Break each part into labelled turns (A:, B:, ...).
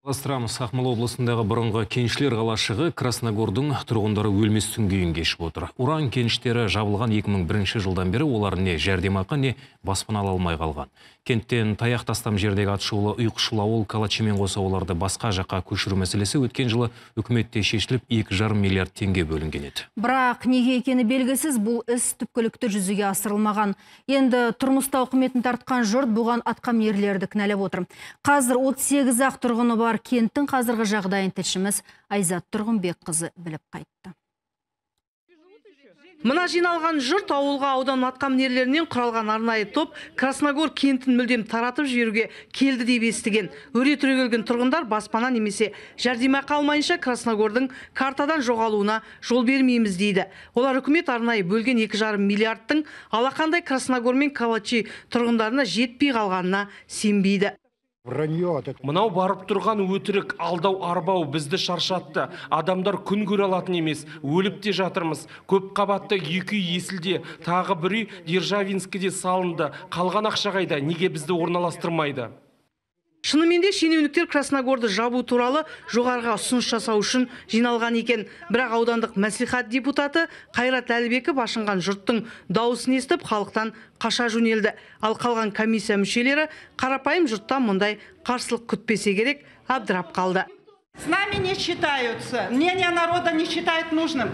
A: Жалғастырамыз. Ақмола облысындағы бұрынғы кеншілер қалашығы Красногордың тұрғындары өлмес күйін кешіп отыр. Уран кеніштері жабылған 2001 жылдан бері олар не жәрдемақы, не баспана ала алмай қалған. Кенттен таяқ тастам жердегі атышулы ұйқышыл ауыл Калачимен қоса оларды басқа жаққа көшіру мәселесі өткен жылы үкіметте шешіліп, 2,5 миллиард теңге бөлінген еді.
B: Бірақ неге екені белгісіз, бұл іс түпкілікті жүзеге асырылмаған. Енді тұрмыс тауқыметін тартқан жұрт бұған атқамінерлерді кінәлап отыр. Қазір 38 ақ тұрғыны бар кенттің қазіргі жағдайын тілшіміз Айзат Тұрғынбекқызы біліп қайтты.
C: Мына жиналған жұрт ауылға аудан атқамінерлерінен құралған арнайы топ Красногор кентін мүлдем таратып жіберуге келді деп естіген. Өре түрегелген тұрғындар баспана немесе жәрдемақы алмайынша Красногордың картадан жоғалуына жол бермейміз дейді. Олар үкімет арнайы бөлген 2,5 миллиардтың алақандай Красногор мен Калачи тұрғындарына жетпей қалғанына сенбейді.
D: Мынау барып тұрған өтірік, алдау, арбау бізді шаршатты. Адамдар күн көре алатын емес, өліп те жатырмыз. Көп қабатты екі үй Есілде, тағы бір үй Державинскіде салынды. Қалған ақша қайда, неге бізді орналастырмайды?
C: Шынымен де шенеуніктер Красногорды жабу туралы жоғарыға ұсыныс жасау үшін жиналған екен. Бірақ аудандық мәслихат депутаты Қайрат Әлібеков ашынған жұрттың дауысын естіп, халықтан қаша жөнелді. Ал қалған комиссия мүшелері қарапайым жұрттан мұндай қарсылық күтпесе керек, абдырап қалды.
E: С нами не считаются, мнение народа не считают нужным.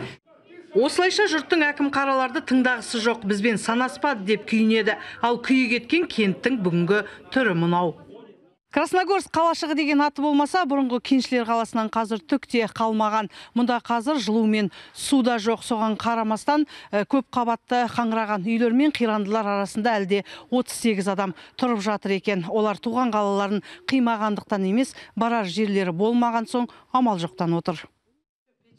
C: Осылайша жұрттың әкім қараларды тыңдағысы жоқ, бізбен санаспады деп күйінеді. Ал күйі кеткен кенттің бүгінгі түрі мынау. Красногорск қалашығы деген аты болмаса, бұрынғы кеншілер қаласынан қазір түк те қалмаған. Мұнда қазір жылу мен су да жоқ. Соған қарамастан көп қабатты қаңыраған үйлер мен қирандылар арасында әлде 38 адам тұрып жатыр екен. Олар туған қалаларын қимағандықтан емес, барар жерлері болмаған соң амал жоқтан отыр.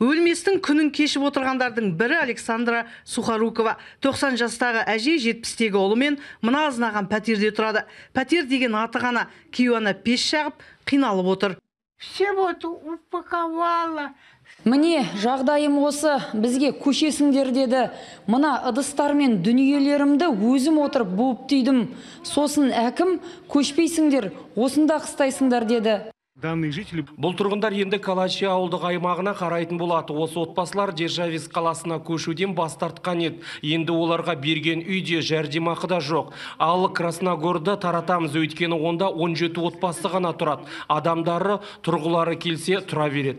C: Өлместің күнін кешіп отырғандардың бірі Александра Сухорукова. 90 жастағы әже 70-тегі ұлымен мына азынаған пәтерде тұрады. Пәтер деген аты ғана, кейуана пеш жағып қиналып отыр.
F: Все вот упаковала.
G: Міне, жағдайым осы, бізге көшесіңдер деді. Мына ыдыстар мен дүниелерімді өзім отырып буып түйдім. Сосын әкім, көшпейсіңдер, осында қыстайсыңдар деді.
D: Данные жители. Бұл тұрғындар енді Калачи ауылдық аймағына қарайтын болады. Осы отбасылар Державинск қаласына көшуден бас тартқан еді. Енді оларға берген үйде жәрдемақы да жоқ. Ал Красногорды таратамыз, өйткені онда 17 отбасы ғана тұрады. Адамдары тұрғылары келсе тұра береді.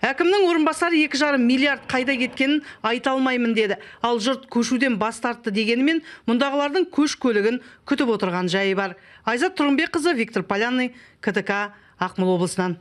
C: Әкімнің орынбасары 2,5 миллиард қайда кеткенін айта алмаймын деді. Ал жұрт көшуден бас тартты дегенімен мұндағылардың көш көлігін күтіп отырған жайы бар. Айзат Тұрғынбекқызы, Виктор Полянный, КТК, Ақмола облысынан.